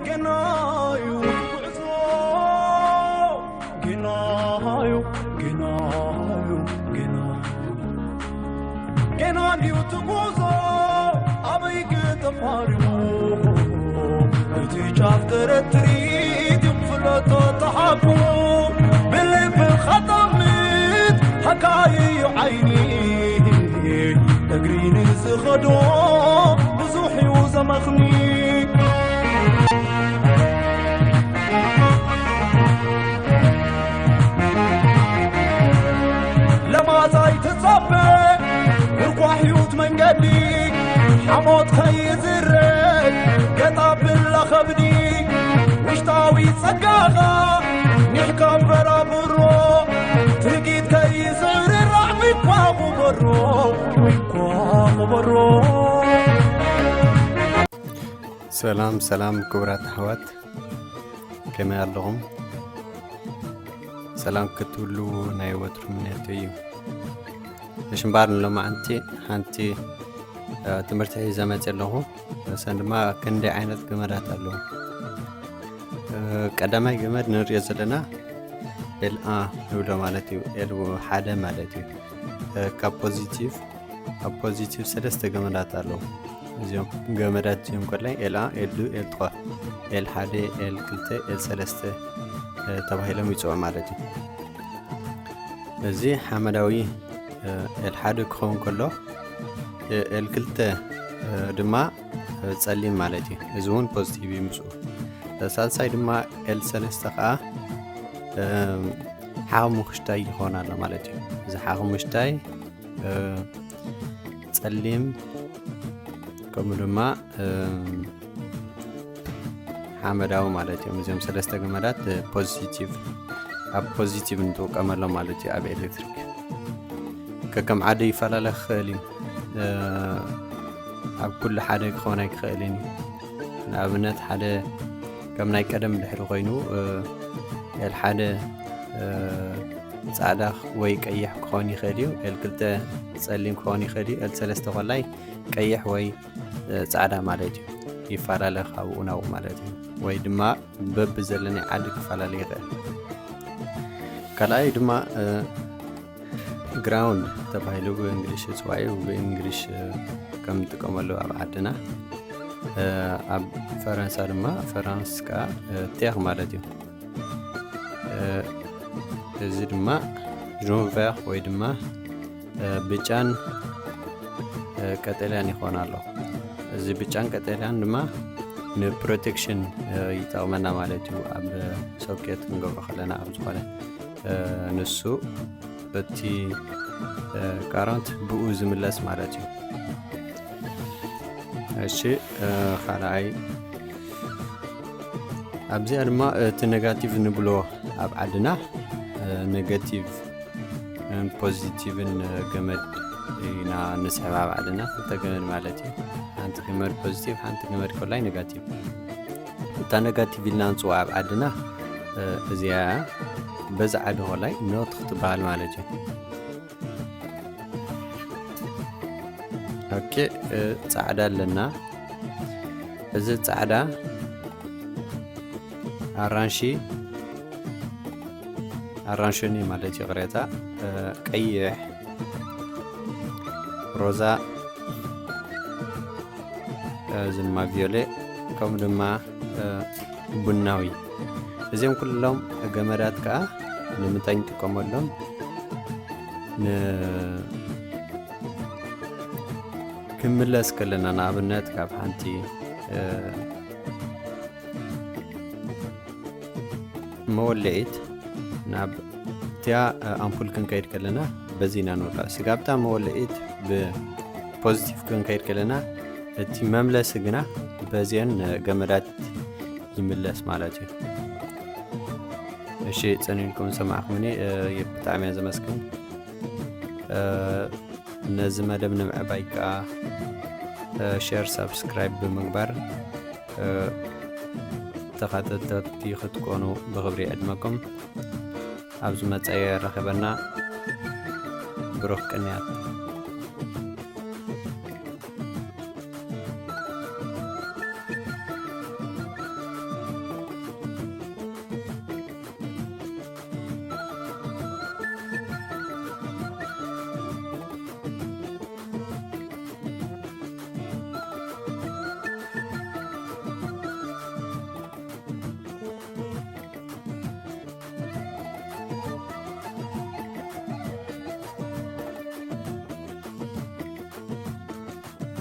ገናዩ ጉዕዞ፣ ገናዩ፣ ገናዩ፣ ገናዩ፣ ገና ድዩ እቲ ጉዞ ኣበይ ክተፋርሙ? እቲ ጫፍ ተረትሪት ይፍለጦ ተሓቁ ብልቢ ኸጠምት ሃካይዩ ዓይኒ እግሪ ንዝኸዶ ብዙሕ እዩ ዘመኽኒ። ለማዛይ ትጸበ ርኳሕዩት መንገዲ ሓሞት ከይዝረግ ገጣ ብላ ኸብዲ ውሽጣዊ ጸጋኻ ኒሕካ በራብሮ ትርጊት ከይዝርራዕ ሚኳ ቁበሮ ሚኳ ቁበሮ። ሰላም ሰላም ክቡራት ኣሕዋት፣ ከመይ ኣለኹም? ሰላም ክትብሉ ናይ ወትሩ ምንየቱ እዩ። እሺ እምበኣር ንሎማዓንቲ ሓንቲ ትምህርቲ ሒዘ መፅእ ኣለኹ። እሰን ድማ ክንደይ ዓይነት ገመዳት ኣለዉ። ቀዳማይ ገመድ ንሪኦ ዘለና ኤልኣ ንብሎ ማለት እዩ። ኤል ሓደ ማለት እዩ። ካብ ፖዚቲቭ ኣብ ፖዚቲቭ ሰለስተ ገመዳት ኣለዉ። እዚኦም ገመዳት እዚኦም ከላይ ኤልኣ ኤልዱ ኤልትኾ ኤል ሓደ ኤል ክልተ ኤል ሰለስተ ተባሂሎም ይፅውዑ ማለት እዩ። እዚ ሓመዳዊ ኤል ሓደ ክኸውን ከሎ ኤል ክልተ ድማ ፀሊም ማለት እዩ። እዚ እውን ፖዚቲቭ እዩ ምስኡ። ሳልሳይ ድማ ኤል ሰለስተ ከዓ ሓሙሽታይ ይኸውን ኣሎ ማለት እዩ። እዚ ሓሙሽታይ ፀሊም ከምኡ ድማ ሓመዳዊ ማለት እዮም። እዚኦም ሰለስተ ገመዳት ፖዚቲቭ ኣብ ፖዚቲቭ ንጥቀመሎም ማለት እዩ። ኣብ ኤሌክትሪክ ከከም ዓዲ ይፈላለ ክኽእል እዩ። ኣብ ኩሉ ሓደ ክኸውን ኣይክኽእልን እዩ። ንኣብነት ሓደ ከም ናይ ቀደም ድሕሪ ኮይኑ ኤል ሓደ ፃዕዳ ወይ ቀይሕ ክኸውን ይኽእል እዩ። ኤል ክልተ ፀሊም ክኸውን ይኽእል እዩ። ኤል ሰለስተ ኮላይ ቀይሕ ወይ ፃዕዳ ማለት እዩ። ይፈላለ ካብኡ ናብኡ ማለት እዩ። ወይ ድማ በቢ ዘለናይ ዓዲ ክፈላለ ይኽእል። ካልኣይ ድማ ግራውንድ ተባሂሉ ብእንግሊሽ ይፅዋዕ እዩ። ብእንግሊሽ ከም ንጥቀመሉ ኣብ ዓድና ኣብ ፈረንሳ ድማ ፈራንስ ከዓ ቴር ማለት እዩ። እዚ ድማ ጆን ቨር ወይ ድማ ብጫን ቀጠልያን ይኾን ኣሎ። እዚ ብጫን ቀጠልያን ድማ ንፕሮቴክሽን ይጠቕመና ማለት እዩ። ኣብ ሶኬት ክንገብሮ ከለና ኣብ ዝኾነ ንሱ እቲ ካረንት ብኡ ዝምለስ ማለት እዩ። እሺ ካልኣይ ኣብዚኣ ድማ እቲ ነጋቲቭ ንብሎ ኣብ ዓድና ነጋቲቭ ፖዚቲቭን ገመድ ኢና ንስሕብ ኣብ ዓድና ክልተ ገመድ ማለት እዩ። ሓንቲ ገመድ ፖዚቲቭ ሓንቲ ገመድ ኮላይ ነጋቲቭ። እታ ነጋቲቭ ኢልና ንፅዋ ኣብ ዓድና እዚኣ በዚ ዓዲ ኮላይ ኖት ክትበሃል ማለት እዩ። ኦኬ ፃዕዳ ኣለና። እዚ ፃዕዳ ኣራንሺ ኣራንሽኒ ማለት ይቕሬታ፣ ቀይሕ፣ ሮዛ፣ እዚ ድማ ቪዮሌ ከምኡ ድማ ቡናዊ። እዚኦም ኩሎም ገመዳት ከዓ ንምንታይ ንጥቀመሎም? ክንምለስ ከለና ንኣብነት ካብ ሓንቲ መወልዒት ናብ እቲያ ኣምፑል ክንከይድ ከለና በዚ ኢና ንወልዖ። ስጋብታ መወልዒት ብፖዚቲቭ ክንከይድ ከለና እቲ መምለሲ ግና በዚአን ገመዳት ይምለስ ማለት እዩ። እሺ ጸኒልኩም ሰማዕኩምኒ ብጣዕሚ እየ ዘመስግን። ነዚ መደብ ንምዕባይ ከዓ ሼር ሳብስክራይብ ብምግባር ተኻተልተቲ ክትኮኑ ብኽብሪ ዕድመኩም። ኣብ ዝመጸየ ረኸበና። ብሩኽ ቅንያት።